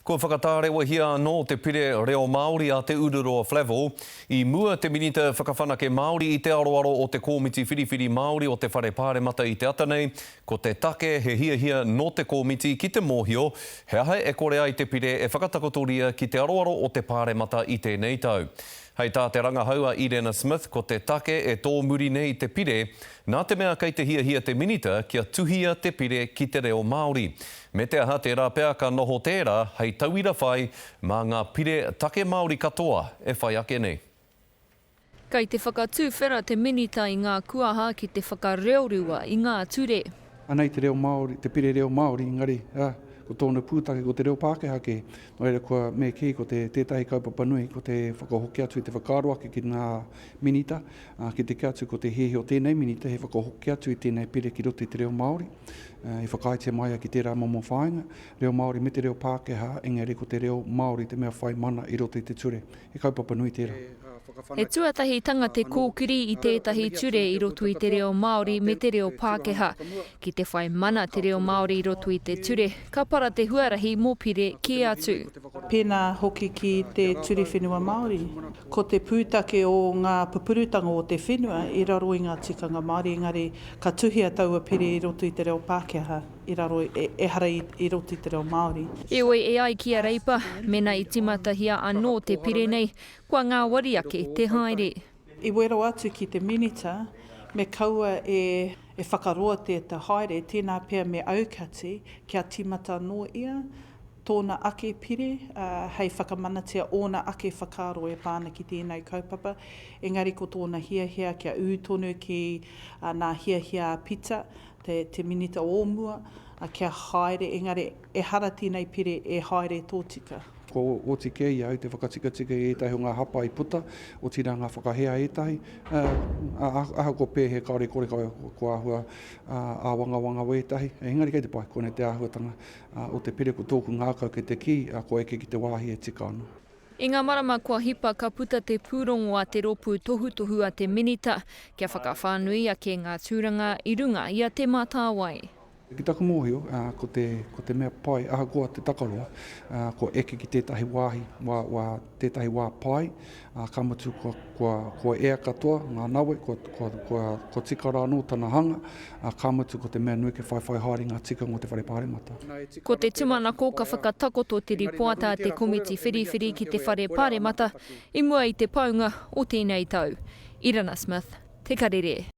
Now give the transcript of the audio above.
Kua whakatārewahia anō te pire reo Māori a Te Ururoa Flavell. I mua te Minita Whakawhanake Māori i te aroaro o te Kōmiti Whiriwhiri Māori o te Whare Pāremata i te ata nei, ko te take he hiahia nō te kōmiti ki te mōhio he aha e kore ai te pire e whakatakotoria ki te aroaro o te Pāremata i tēnei tau. Hei tā te rangahau a Irena Smith ko te take e tōmuri nei te pire nā te mea kei te hiahia te Minita kia tuhia te pire ki te reo Māori. Me te aha tērā pea ka noho tērā hei tauira whai mā ngā pire take Māori katoa e whai ake nei. Kei te whakatuwhera te Minita i ngā kuaha ki te whakareorua i ngā ture. Anei te reo Māori, te pire reo Māori, engari, ā, ko tōna pūtake ko te reo Pākehā kē. Nō reira, kua, me kī, ko te, tētahi kaupapa nui, ko te whakahoki atu i te whakaaro ake ki ngā Minita, ā, ki te kī atu ko te hiahia o tēnei Minita he whakahoki atu i tēnei pire ki roto i te reo Māori. I whakaaetia mai ia ki tērā momo whāinga, reo Māori me te reo Pākehā, engari ko te reo Māori te mea whai mana i roto i te ture. He kaupapa nui tērā. He tuatahitanga te kōkiri i tētahi ture i roto i te reo Māori me te reo Pākehā. Ki te whai mana te reo Māori i roto i te ture, ka para te huarahi mō pire kē atu. Pēnā hoki ki te Ture Whenua Māori. Ko te pūtake o ngā pupurutanga o te whenua i raro i ngā tikanga Māori, engari ka tuhia taua pire i roto i te reo Pākehā, i raro, ehara i roto i te reo Māori. Heoi, e ai ki a Reipa, mēnā i tīmatahia anō te pire nei, kua ngāwari ake te haere. I wero atu ki te Minita me kaua e whakaroa te haere, tēnā pea me aukati kia tīmata anō ia tōna ake pire, ā, hei whakamanatia ōna ake whakaaro e pā ana ki tēnei kaupapa, engari ko tōna hiahia kia ū tonu ki nā hiahia a Pita, te, te Minita o mua, kia haere, engari ehara tēnei pire e haere tōtika. Kua oti kē i a au te whakatikatika i ētahi o ngā hapa i puta, otirā ngā whakahē a ētahi, ā, ahakoa pēhea kāore i kore kua āhua āwangawanga wētahi, engari kei te pai, koinei te āhuatanga. O te pire ko tōku ngākau kei te kī, ā, kua eke ki te wāhi e tika ana. I ngā marama kua hipa ka puta te pūrongo a te Rōpū Tohutohu a te Minita kia whakawhānui ake ngā tūranga i runga i a Te Mātāwai. Ki taku mōhio, ko te, ko te mea pai, ahakoa te takaroa, kua eke ki tētahi wāhi, wā, wā, tētahi wā pai, ā, ka mutu kua, kua, kua ea katoa ngā nawe, kua, kua, kua, kua tika rā anō tana hanga, ā, ka mutu ko te mea nui kia whaiwhai haere ngā tikanga o te Whare Pāremata. Ko te tumanako ka whakatakoto te ripoata a te Komiti Whiriwhiri ki te Whare Pāremata i mua i te paunga o tēnei tau. Irana Smith, Te Karere.